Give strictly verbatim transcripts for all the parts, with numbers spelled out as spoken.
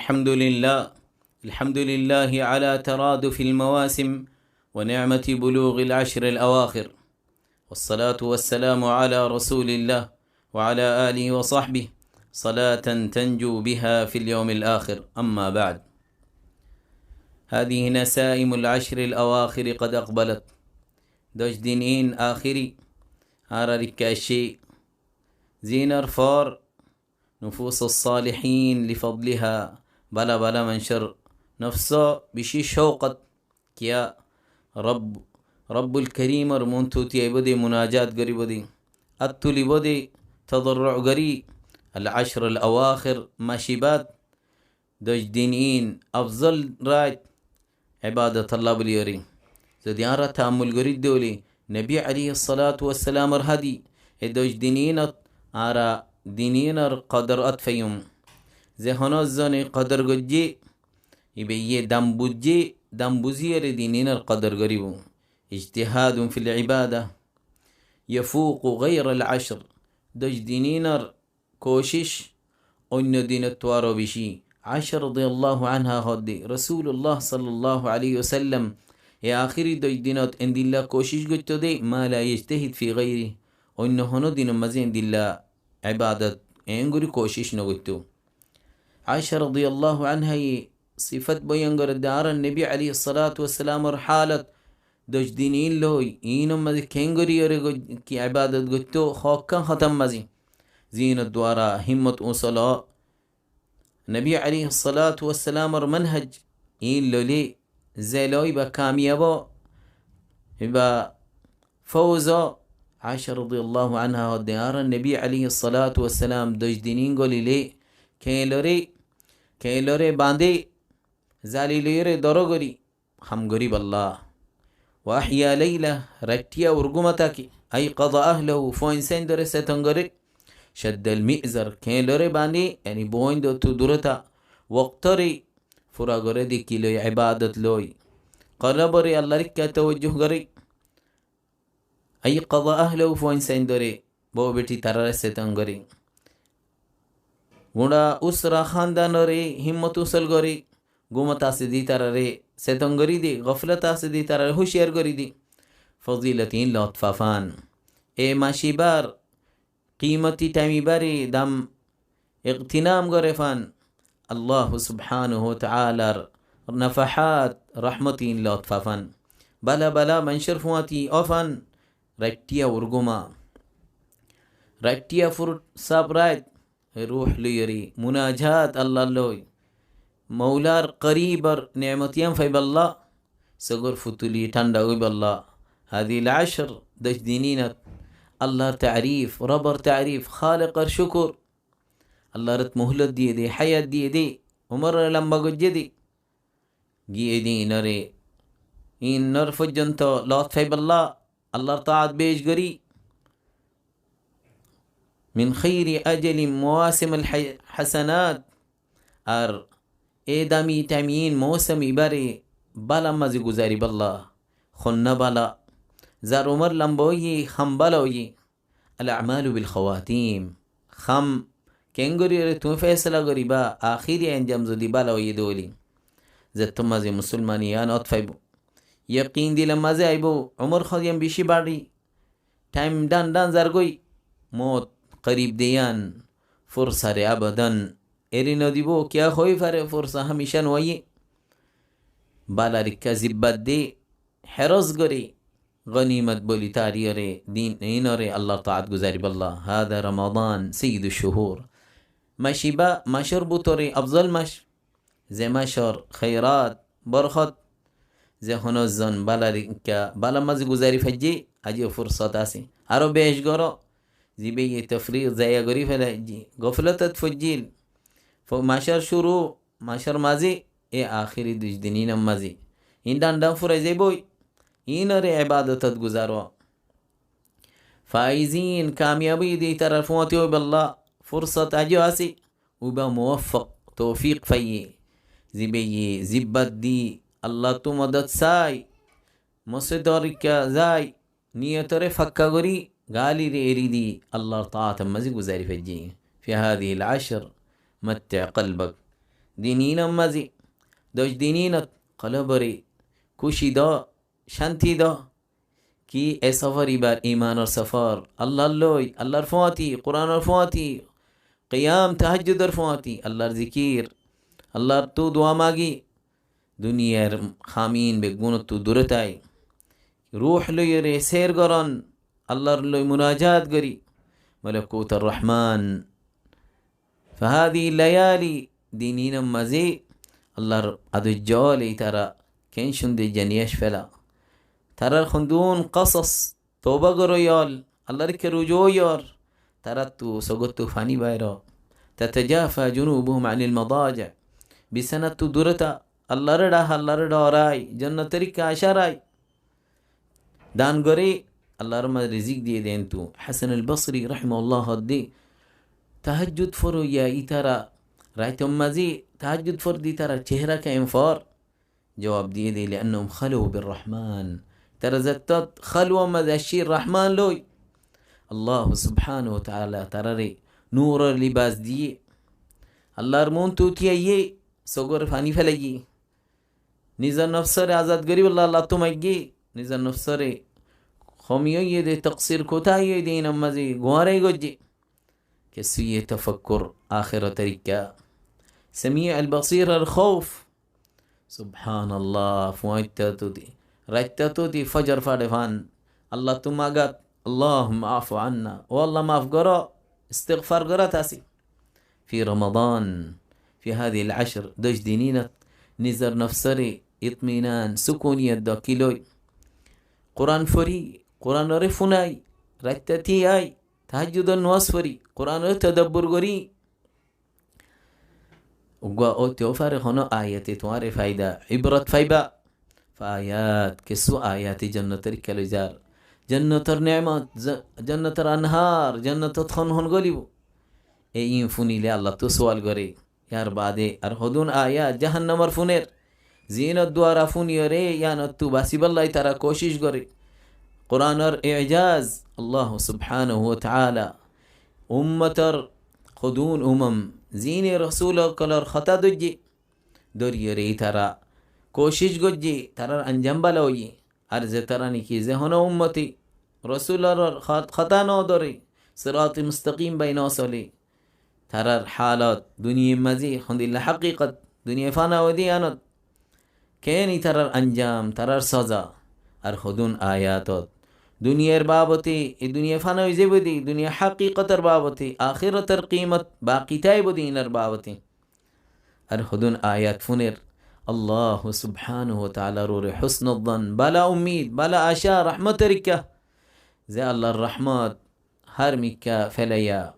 الحمد لله. الحمد لله على ترادف المواسم ونعمة بلوغ العشر الأواخر. والصلاة والسلام على رسول الله وعلى آله وصحبه، صلاة تنجو بها في اليوم الآخر. أما بعد. هذه نسائم العشر الأواخر قد أقبلت. Doc din in axiri añárar ikká aiccé. Zinor for نفوس الصالحين لفضلها, bála bála maincór nofs bicí cóukot, kiyá Rob, Robbul Karimor muúntu tíaibóu de, munajat goríbou de, át tulibóu de, todorru gorí, al ashr al awakhir, macibát, doc din in, afzol rait, ibadot Allah buli gorí. Zodi añára taammul gorí de óile, Nobi aléihis salatu wassalamor hádi, e doc din inot añára din inor kodor ot faiyum. Ze honó zone kodor goijjé, ibáye dam buijjé, dam buzíyore din inor kodor goríbou. اجتهاد في العبادة يفوق غير العشر. Doc din inor kócic oinno dinottu aró bicí. Aisha radiyallahu anha hoódde, Rasulullah sallallahu alaihi wasallam e axiri doc dinot endilla kócic goittóu de, ما لا يجتهد في غيره, oinno honó dinor mazé endilla ibadot eéngorí kócic nogoittóu. Aisha radiyallahu anha ye sifat boyan gorédde, añárar Nobi aléihis salatu wassalamor hálot, doc din in loi, inor mazé keéngorí ore goi-, ki ibadot goittóu, hokkán hotár mazé. Zinor duara himmot uñsol ó. Nobi aléihis salatu wassalamor manhaj in loilé, ze loi íba kamiyab ó, íba fouz ó. Aisha radiyallahu anha hoódde, añárar Nobi aléihis salatu wassalam doc din in golilé, keéñloré, keéñloré bañdé, zali loiyóre doró gorí, ham goríbolla. وأحيا ليله, raittiya urguma táki, أيقظ أهله, fuain sáindoré seton goré, شد المئزر, keéñloré bañdé, yani buáindottu durota, woktóre fura goré de ki loi, ibadot loi. Kolobóre Allar ikká tawajjuh goré. أيقظ أهله, fuain sáindoré, bou beti taráre seton goré. Gura usra hándanoré himmot uñsol goré, gumot asé de ítararé seton gorí de, goflot asé de ítararé húciyar gorí de. Fozilot in lotfa fan. E macibár kimoti thaim ibáre dam iktinam goré fan. Allah subhanahu wa ta'alar nafahat, rahmot in lotfa fan. Bála bála maincór fuáñti ó fan, raittiya urguma. Raittiya fur saf rait, ruh loiyóre, munajat Allar loi. Moular koribor nemot iyan faibolla, sogor futuli thánda óibolla. هذه العشر, doc din inot Allar taarif, Robor taarif, Khalikor cúkur. Allar ot muhlot diyé de, hayat diyé de, umor lamba goijjé de. Giyé de inore, inor foijjonto lot faibolla, Allar taat beci gorí. من خير أجل مواسم الح-، حسنات. Ar e dami thaim in mousum ibáre bálar mazé guzaribolla. Honna bála. Zar umor lamba óiye, ham bála óiye. الأعمال بالخواتيم. Ham keéngorí ore tuñí faisala goríba, axiri anjam zodi bála óiye de óile. Zettór mazé musolmani iyan ot faibou. Yakin dilor mazé aibou, umor hoddin bicí baçí. Thaim dhan dhan zargói, moot korib de iyan, fursare abadan eri nodibou, kiyá hoi fare fursa hamicá no aiyé. Bálar ikká zibbat de, heros gorí, gonimot buli tariyóre, din inore Allar taat guzaribolla. هذا رمضان سيد الشهور. Mac ibá, macor bútore afzol mac. Ze macor khairat, borkot, ze honó zon bálar ikká, bálar mazé guzari faijjé, aijjó fursot asé. Aró bec goró, zibáye tofrit zaya gorí felaijjé, goflotot foijjíl. Fo-, macor cúru, macor mazé, e axiri doc din inor mazé. In dhan dhan furai zaiboi, inore ibadotot guzaro. Faizin, kamiyab óiye de itarar fuáñti óibolla, fursot aijjó asé, uibá muwaffaq, toufik faiyé. Zibáye zibbat di, Allar tu modot sai, mosjidor ikká zai, niyotore fakka gorí, galire eri di, Allar taator mazé guzari faijjé. في هذه العشر متع قلبك. din inor mazé, doc din inot kolobore kúci do, cánti do. Ki e sofór ibar imanor sofór, Allar loi, Allar fúañti, Quranor fúañti, kiyam tahajjudor fúañti, Allar zikir, Allartú dua magi, duniyar ham in beggúnottú dure tái. Ruh loiyóre ser goron, Allar loi munajat gori, malakutor Rahman. Fahadi layali, din inor mazé Allar ador zole itara keén cúndor zani ac fela. Tarar hondún kosas, toba goroyol, Allar ikká ruju oyor, tarattú sogóttu faní bairo. Tatajafa junubuhum anil madaji. Bisanattú dure tá, Allaré dha, Allaré dhorai, jonnotor ikká aca rai. Dan gore, Allar mazé rizik diye de entú. Hasan al Basri rahimahullah hoddé, tahajjud foroiya itara, raitor mazé tahajjud forde itara cehera keén for? Jawab diye de, liannahum khalu bir Rahman. Itara zettót khalwa mazé aiccé Rahman loi. Allahu subhanahu wa taala tarare nuror libas diye. Allar muúntu tiyaiye, sogór faní felaiye. Nizor nofsore azad goribolla Allattú maigge, nizor nofsore homi óiye de, toksir kutá óiye de, inor mazé guárai goijje. Kessúye tofakkur ahérator ikká. Sami al Basiror kóuf. Subhanallah, fuañitta tudi, raitta tudi fajor fade fan. Allattú magat, Allahumma afu anna. Ó Allah, maf goro, istigfar gorat así. Fi Ramadan, fi hadihil ashr, doc din inot nizor nofsore itminan, sukuniyot dokiloi. Quran fori, Quranore funai, raitta tiyai, tahajjudor nomaz fori, Quranore tadabbur gori. Uggwá óito fare hono ayate tuáñre faida, ibrot faiba. Fa ayat, kessú ayate jonnotor ikká loi zar. Jonnotor nemat, ja-, jonnotor anhar, jonnotot hon hon golibo. E in funile Allattú sual gore. Yar bade ar hodún ayat jahannamor funer. Zinor duara funiyore yanottú basiballa itara kocic gore. Quranor ijaz, Allah subhanahu wa taala ummotor hodún umam, zine rosul ókkolor hotá dóijje, dóriyore itara kocic goijje, tarar anjam bala óiye. Ar ze tara niki ze hono ummote rosulor hot-, hotá no dóre, sirat mustakim bai no sole, tarar halot duniyar mazé hondilla hakikot, duniya fana óiye de iyanot. Keén itarar anjam, tarar soza, ar hodún ayatot duniyar babote, e duniya fana ói zaibo de, duniya hakikotor babote, ahérator kimot baki táibo de inor babote. Ar hodún ayat funer, Allah subhanahu wa taalar uore husnul zon, bala ummid, bala aca, rahmotor ikká, ze Allar rahmot har mikká felaiya.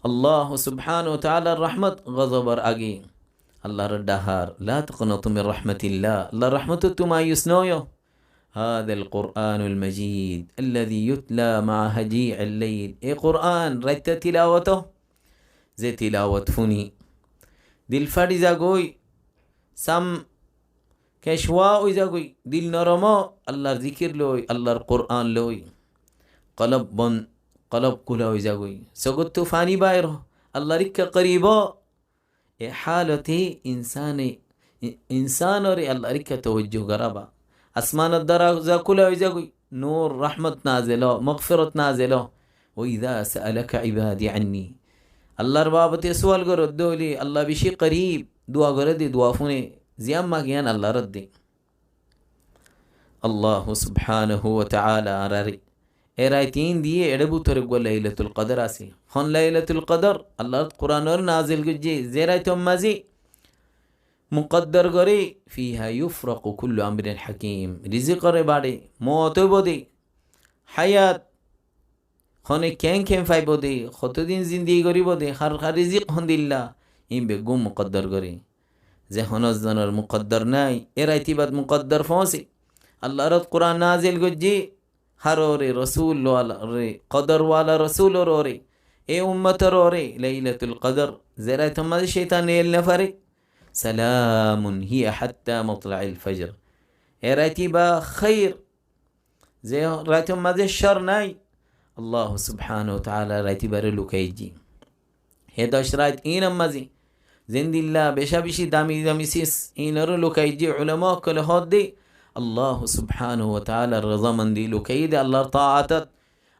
Allah subhanahu wa taalar rahmot gozobor age. Allar dhahar, la taqnatu min rahmatillah. Allar rahmotottú mayus no óiyo. Hadal Quranul Majid, alladhi yutla ma'a haji'il layl. E Quran, raitta tilawot ó, ze tilawot funi dil fari zagói, sam kecwa ói zagói, dil norom ó, Allar zikir loi, Allar Quran loi. Kolob bon, kolob kula ói zagói. Sogóttu faní bair ó, Allar ikká korib ó. E halote insane, i-, insanore Allar ikká tawajjo gorá ba. Asmanor doroza kula ói zagói, nur, rahmot nazel ó, magfirot nazel ó. Wa idha sa'alaka ibadi anni. Allar babote sual goró de óile Allah beci korib, dua goré de, dua fune, ziyán magi yián Allar de. Allah subhanahu wa taala añrare e rait in diye, ere bútore uggwá Lailatul Qadr asé. Hon Lailatul Qadr? Allar Quranor nazel goijje, ze raitor mazé mukaddar gore, fiha yufraqu kullu amrin hakim. Rizikore bare, mot óibo de, hayat, hone keén keén faibo de, hotodin zindigi goribo de, har har rizik hondilla, in beggún mukaddar gore. Ze hono zonor mukaddar nai, e rait ibat mukaddar foóñse. Allar Quran nazel goijje, harore rosul wala re, kodor wala rosulor uore, e ummotor uore, Lailatul Qadr, ze raitor mazé ceytan el no fare. Salamun hiya hatta matla'il fajr. E rait iba khair, ze raitor mazé cor nai, Allah subhanahu wa taala rait ibare lukai diyé. He doc rait inor mazé zendilla becá-becí dami-dami sis, inoré lukaijje. Ulama ókkole hoódde, Allah subhanahu wa ta'ala r razamandi lukaiyé de, Allahr taatot,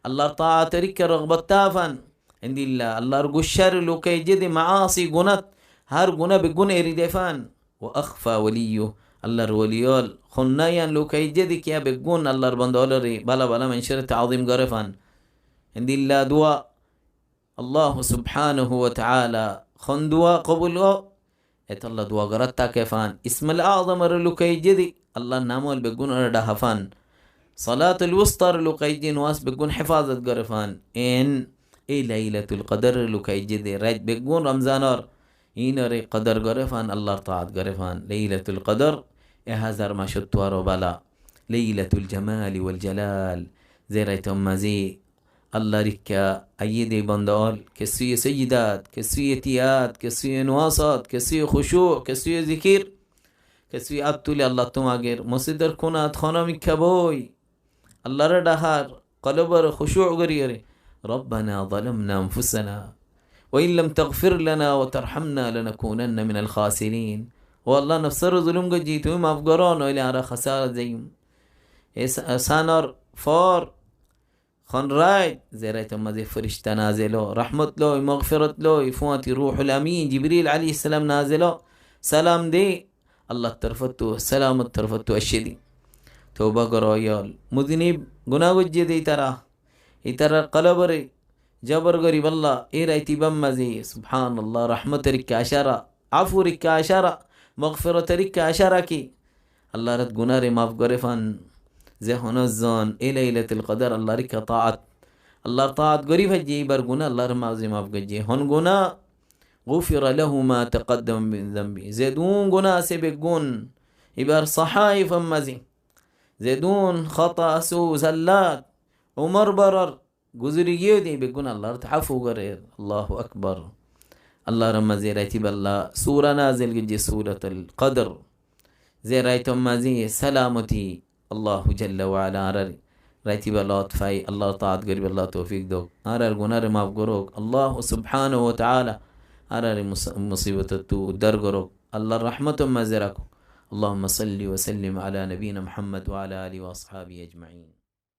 Allahr taator ikká rogbottá fán. Endilla Allahr guccáre lukaijje de maasi gunát, hár guná beggún eri de fán. Wa akhfa waliyyu, Allahr wali ókkol honnán lukaijje de kiyá beggún Allahr banda ókkolore bála-bála maincóre taazim goré fán. Endilla dua Allah subhanahu wa ta'ala hon dua kobul ó, etolla dua gorát táke fán. Ismul Azamoré lukaijje de Allahr nam ókkol beggúnoré dhaha fán. Salatul Wustaré lukaijje, nomás beggún hefazot goré fán. En ei Lailatul Qadororé lukaijje de rait beggún Ramzanor, inoré kodor goré fán, Allahr taat goré fán. Lailatul Qador e házar macottú aró bála. Lailatul Jamali wal Jalal, ze raitor mazé Allahr ikká aiyé de banda ókkol, kessúye sejidat, kessúye tiyat, kessúye nuwasot, kessúye kúcu, kessúye zikir, kessúye át tuli Allahttu mager, mosjidor kunat honó mikká boi Allahré dhahar, kolbor kúcu goríyore, ربنا ظلمنا أنفسنا وإن لم تغفر لنا وترحمنا لنكونن من الخاسرين. Ó Allah, nofsóre zulum goijjí, tuñí maf goró, noóile añára hásarat zaiyum. E sa-, sanor for hon rait, ze raitor mazé firishta nazel ó, rahmot loi, mogfirot loi, fuáñti Ruhul Amin, Jibril aláihis salam nazel ó, salam de, Allahr torfóttu, salamor torfóttu aiccé de. Touba goró ókkol, muznib guná goijjé de itará, itarar kolbore jobor goríballa, e rait ibár mazé, subhanallah, rahmotor ikká acara, afur ikká acara, mogfirotor ikká acara ki? Allahr gunáre maf goré fán. Ze honó zon e Lailatul Qador Allahr ikká taat, Allahr taat gorí faijje, ibar guná Allahr mazé maf goijjé. Hon guná? غفر له ما تقدم من ذنبه. Zedún guná asé beggún, ibar sahaifor mazé zedún hota asé, zallat, umor boror guzori giyé de beggún Allahr taala afu gorér. Allahu Akbar. Allahr mazé raitiballa sura nazel goijjé, Suratul Qadr. Ze raitor mazé salamoti, Allahu Jalla wa Ala añárar raitiballa ot fai, Allahr taat goríballa toufik douk. Añárar gunáre maf gorouk. Allah subhanahu wa taala añárar mus-, musibotottu uddar gorouk. Allahr rahmotor mazé rakouk. اللهم صل وسلم على نبينا محمد وعلى آله وأصحابه أجمعين.